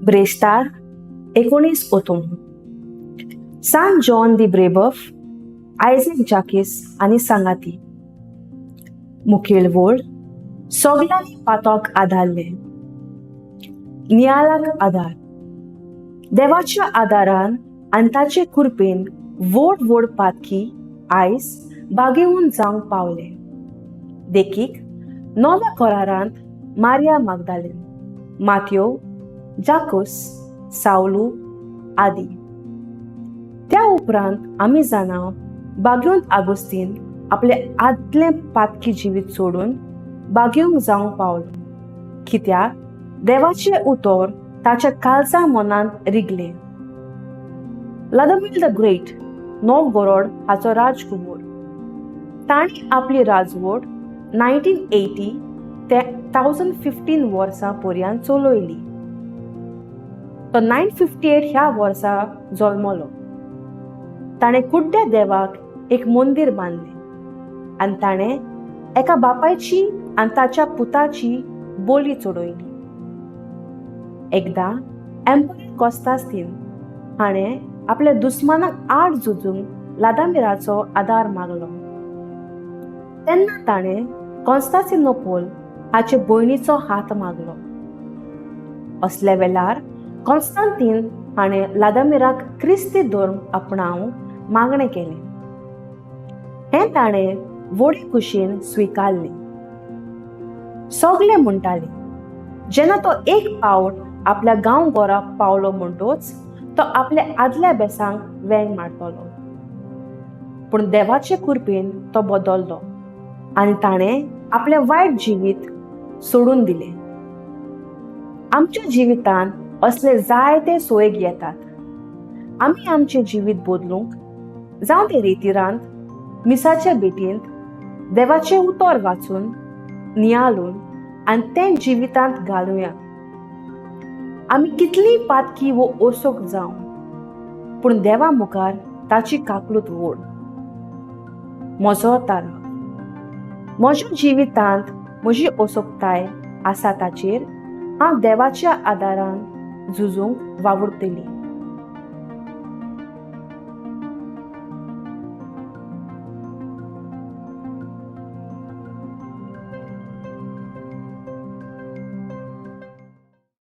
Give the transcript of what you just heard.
ब्रेस्तार, 19 ओतोन. सान जॉन दी ब्रेबफ, आयझेक जाकीस आनी सांगाती. मुखेल वोळ, सोगल्यांनी पातोक आदारलें. नियाळाक आदार. देवाच्या आदारान आनी ताचे कृपेन व्हड व्हड पातकी आयज बागेवन जावंक पावले. देखीक, नव्या करारांत मारिया मागदालेन, मात्यो, जाकोस, सावलू आदी. त्या उपरांत आमी जाणा, बागेवंत आगोस्तीन आपलें आदलें पातकी जिवीत सोडून बागेवंक जावंक पावलो, कित्याक देवाचें उतर ताच्या काळजा मनांत रिगलें. व्लादिमीर the great, नोवगोरोड हाचो राजकुंवर. तांणी आपली राजवट 1980 ते 1015 वर्सां पर्यंत चलयली. तो 958 ह्या वर्सा जल्मलो. ताणें कुड्ड्या देवाक एक मंदीर बांदलें आनी ताणें एका बापायची आनी ताच्या पुताची बोली चडयली. एकदां एम्परर कॉन्स्तांतीन हाणें आपल्या दुस्मानाक आड झुजूंक व्लादिमीराचो आदार मागलो, तेन्ना ताणें कॉन्स्तांतिनोपोल हाचे भयणीचो हात मागलो. असल्या वेळार कॉन्स्तांतीन हाणें व्लादिमीराक क्रिस्ती धर्म आपणावंक मागणें केलें. हें ताणें व्हडे खुशयेन स्विकारलें. सगळे म्हणटाले, जेन्ना तो एक पावट आपल्या गांव घरा पावलो म्हणटोच तो आपल्या आदल्या बेसांक वेंग मारतलो. पूण देवाचे कृपेन तो बदल्लो आनी ताणें आपलें वायट जिवीत सोडून दिलें. आमच्या जिवितांत असले जायते सोयेक येतात. आमी आमचें जिवीत बदलूंक, जावं ते रेतिरांत, मिसाच्या भेटींत, देवाचें उतर वाचून, नियाळून आनी तें जिवितांत घालुया. आमी कितलीं पातकी वो ओसोक जावं, पूण देवा मुखार ताची काकलूत व्हड. म्हजो तारक. म्हज्या जिवितांत म्हजी ओसोकताय आसा, ताचेर हांव देवाच्या आदारान झुजूंक वावुरतली.